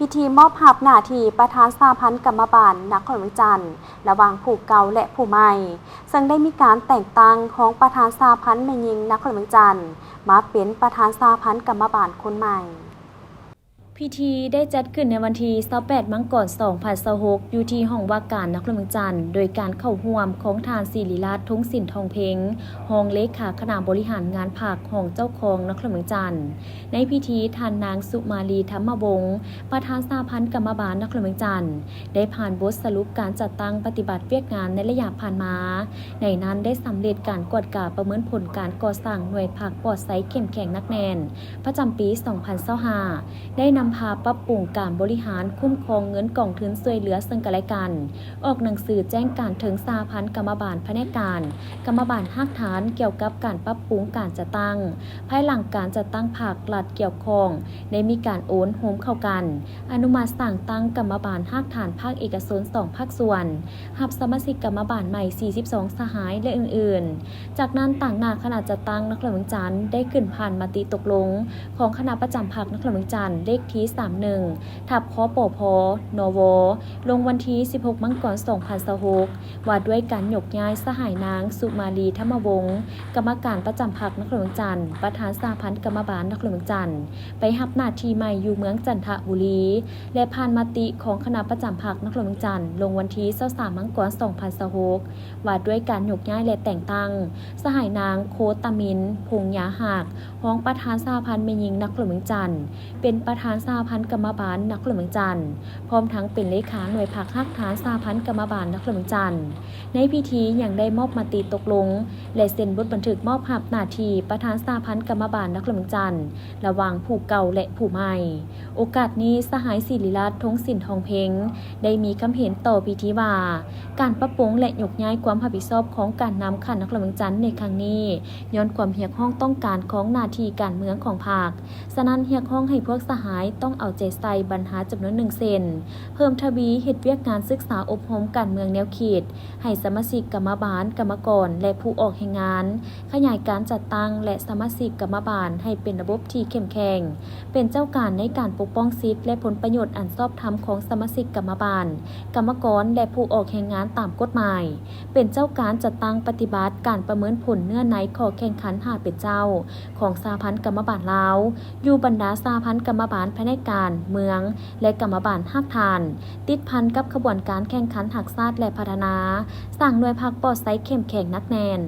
ພິທີມອບຮັບໜ້າທີ່ປະທານສະຫະພັນກຳມະບານນະຄອນຫຼວງວຽງຈັນ ລະຫວ່າງຜູ້ເກົ່າ ແລະ ຜູ້ໃໝ່, ເຊິ່ງໄດ້ມີການແຕ່ງຕັ້ງຮອງປະທານສະຫະພັນແມ່ຍິງນະຄອນຫຼວງວຽງຈັນ ມາເປັນປະທານສະຫະພັນກຳມະບານຄົນໃໝ່. ພິທີໄດ້ຈັດຂຶ້ນໃນວັນທີຊາວແປດ ມັງກອນ ສອງພັນຊາວຫົກ ຢູ່ທີ່ຫ້ອງວ່າການນະຄອນຫຼວງວຽງຈັນ, ໂດຍການເຂົ້າຮ່ວມຂອງທ່ານ ສິລິລັດ ທົງສິນທອງເພັງ, ຮອງເລຂາຄະນະບໍລິຫານງານພັກ, ຮອງເຈົ້າຄອງນະຄອນຫຼວງວຽງຈັນ. ໃນພິທີ, ທ່ານນາງ ສຸມາລີ ທຳມະວົງ ປະທານສະຫະພັນກຳມະບານນະຄອນຫຼວງວຽງຈັນ ໄດ້ຜ່ານບົດສະຫຼຸບການຈັດຕັ້ງປະຕິບັດວຽກງານໃນໄລຍະຜ່ານມາ. ໃນນັ້ນໄດ້ສຳເລັດການກວດກາປະເມີນຜົນການກໍ່ສ້າງໜ່ວຍພັກປອດໃສເຂັ້ມແຂງໜັກແໜ້ນ ປະຈຳປີສອງພັນຊາວຫ້າ ໄດ້ນຳພາປັບປຸງການບໍລິຫານຄຸ້ມຄອງເງິນກອງທຶນຊ່ວຍເຫຼືອເຊິ່ງກັນແລະກັນ, ອອກໜັງສືແຈ້ງການເຖິງສະຫະພັນກຳມະບານພະແນກການ, ກຳມະບານຮາກຖານ ກ່ຽວກັບການປັບປຸງການຈັດຕັ້ງ. ພາຍຫຼັງການຈັດຕັ້ງພັກລັດກ່ຽວຂ້ອງໄດ້ມີການໂອນໂຮມເຂົ້າກັນ, ອະນຸມັດສ້າງຕັ້ງກຳມະບານຮາກຖານພາກເອກະຊົນສອງພາກສ່ວນ, ຮັບສະມາຊິກກຳມະບານໃໝ່ສີ່ສິບສອງສະຫາຍ ແລະ ອື່ນໆ. ຈາກນັ້ນ, ຕາງໜ້າຄະນະຈັດຕັ້ງນະຄອນຫຼວງວຽງຈັນ ໄດ້ຂຶ້ນຜ່ານມະຕິຕົກລົງຂອງຄະນະປະຈຳພັກນະຄອນຫຼວງວຽງຈັນ ເລກທີສາມໜຶ່ງ ທັບ ຄປພ ນວ ລົງວັນທີສິບຫົກ ມັງກອນ ສອງພັນຊາວຫົກ ວ່າດ້ວຍການຍົກຍ້າຍສະຫາຍນາງ ສຸມາລີ ທຳມະວົງ ກຳມະການປະຈຳພັກນະຄອນຫຼວງວຽງຈັນ, ປະທານສະຫະພັນກຳມະບານນະຄອນຫຼວງວຽງຈັນ ໄປຮັບໜ້າທີ່ໃໝ່ຢູ່ເມືອງຈັນທະບູລີ ແລະ ຜ່ານມະຕິຂອງຄະນະປະຈຳພັກນະຄອນຫຼວງວຽງຈັນ ລົງວັນທີຊາວສາມ ມັງກອນ ສອງພັນຊາວຫົກ ວ່າດ້ວຍການຍົກຍ້າຍ ແລະ ແຕ່ງຕັ້ງສະຫາຍນາງ ໂຄຕາມິນ ພົງຍາຮັກ ຮອງປະທານສະຫະພັນແມ່ຍິງນະຄອນຫຼວງວຽງຈັນ ເປັນປະທານສະຫະພັນກຳມະບານນະຄອນຫຼວງວຽງຈັນ, ພ້ອມທັງເປັນເລຂາໜ່ວຍພັກຮາກຖານສະຫະພັນກຳມະບານນະຄອນຫຼວງວຽງຈັນ. ໃນພິທີຍັງໄດ້ມອບມະຕິຕົກລົງ ແລະ ເຊັນບົດບັນທຶກມອບຮັບໜ້າທີ່ປະທານສະຫະພັນກຳມະບານນະຄອນຫຼວງວຽງຈັນ ລະຫວ່າງຜູ້ເກົ່າ ແລະ ຜູ້ໃໝ່. ໂອກາດນີ້, ສະຫາຍ ສິລິລັດ ທົງສິນທອງເພັງ ໄດ້ມີຄຳເຫັນຕໍ່ພິທີວ່າ, ການປັບປຸງ ແລະ ຍົກຍ້າຍຄວາມຮັບຜິດຊອບຂອງການນຳຂັ້ນນະຄອນຫຼວງວຽງຈັນໃນຄັ້ງນີ້ ຍ້ອນຄວາມຮຽກຮ້ອງຕ້ອງການຂອງໜ້າທີ່ການເມືອງຂອງພັກ. ສະນັ້ນ, ຮຽກຮ້ອງໃຫ້ພວກສະຫາຍຕ້ອງເອົາໃຈໃສ່ບັນຫາຈຳນວນໜຶ່ງເຊັ່ນ, ເພີ່ມທະວີເຮັດວຽກງານສຶກສາອົບຮົມການເມືອງແນວຄິດໃຫ້ສະມາຊິກກຳມະບານ, ກຳມະກອນ ແລະ ຜູ້ອອກແຮງງານ, ຂະຫຍາຍການຈັດຕັ້ງ ແລະ ສະມາຊິກກຳມະບານໃຫ້ເປັນລະບົບທີ່ເຂັ້ມແຂງ, ເປັນເຈົ້າການໃນການປົກປ້ອງສິດ ແລະ ຜົນປະໂຫຍດອັນຊອບທຳຂອງສະມາຊິກກຳມະບານ, ກຳມະກອນ ແລະ ຜູ້ອອກແຮງງານຕາມກົດໝາຍ, ເປັນເຈົ້າການຈັດຕັ້ງປະຕິບັດການປະເມີນຜົນເນື້ອໃນຂໍ້ແຂ່ງຂັນຫ້າເປັນເຈົ້າຂອງສະຫະພັນກຳມະບານລາວ ຢູ່ບັນດາສະຫະພັນກຳມະບານພະແນກການ, ເມືອງ ແລະ ກຳມະບານຮາກຖານ, ຕິດພັນກັບຂະບວນການແຂ່ງຂັນຮັກຊາດ ແລະ ພັດທະນາ, ສ້າງໜ່ວຍພັກປອດໃສເຂັ້ມແຂງໜັກແໜ້ນ.